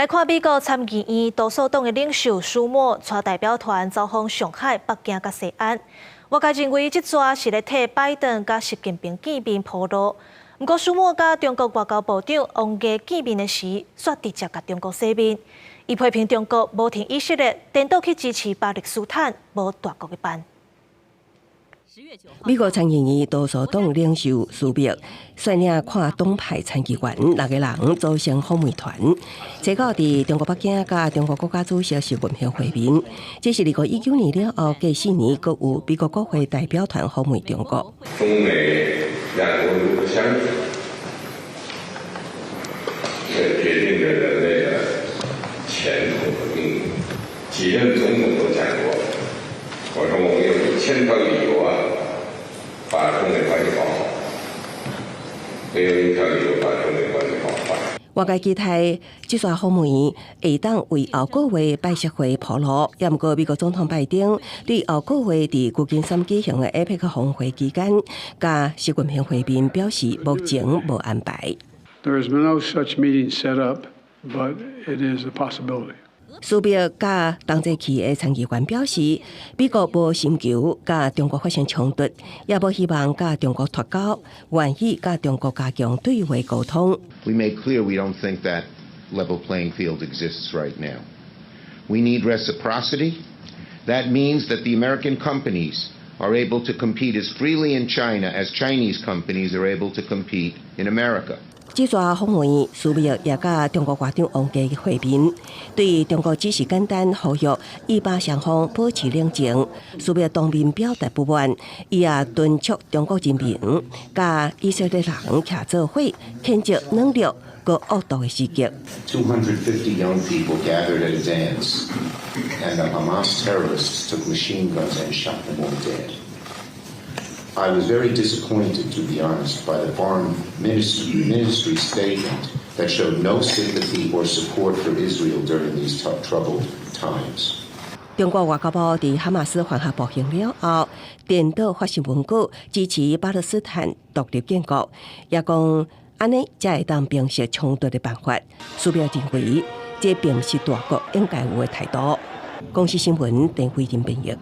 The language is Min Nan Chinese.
來看美國參議院多數黨的領袖舒默帶代表團走訪上海、北京佮西安。外界認為這逝是咧替拜登佮習近平見面鋪路。毋過舒默佮中國外交部長王毅見面的時，煞直接共中國洗面。伊批評中國無挺以色列，顛倒去支持巴勒斯坦，無大國的範。美國參議院多數黨領袖舒默率領跨黨派參議員六个人組成訪問團，這個佇中國北京佮中國國家主席習近平會面。這是2019年了後，隔4年，閣有美國國會代表團訪問中國。中美兩國如何相處，這決定著人類的前途和命運。幾任總統都講過，我說我們有1000條理由啊，把中美關係搞好，沒有一條理由把中美關係搞壞。外界期待這逝訪問會當為後個月拜習會鋪路，也毋過美國總統拜登對後個月佇舊金山舉行的 APEC 峰會期間，佮習近平會面表示目前無安排。 There is no such meeting set up, but it is a possibility. 舒默佮同齊去的參議員表示，美國無尋求佮中國發生衝突，也無希望佮中國脫鈎，願意佮中國加強對話溝通。 We made clear we don't think that level playing field exists right now. We need reciprocity. That means that the American companies are able to compete as freely in China as Chinese companies are able to compete in America. 這逝訪問，舒默也佮中國外長王毅會面，對中國只是簡單呼籲以巴雙方保持冷靜。舒默當面表達不滿，伊也敦促中國人民佮以色列人徛做伙，譴責軟弱閣惡毒的襲擊。 250 young people gathered at a dance, and the Hamas terrorists took machine guns and shot them all dead. I was very disappointed, to be honest, by the foreign ministry statement that showed no sympathy or support for Israel during these troubled times. 中國外交部佇哈馬斯犯下暴行了後，顛倒發新聞稿支持巴勒斯坦獨立建國，也講按呢才會當平息衝突的辦法。舒默認為，這並毋是大國應該有的態度。公視新聞鄧慧玲編譯。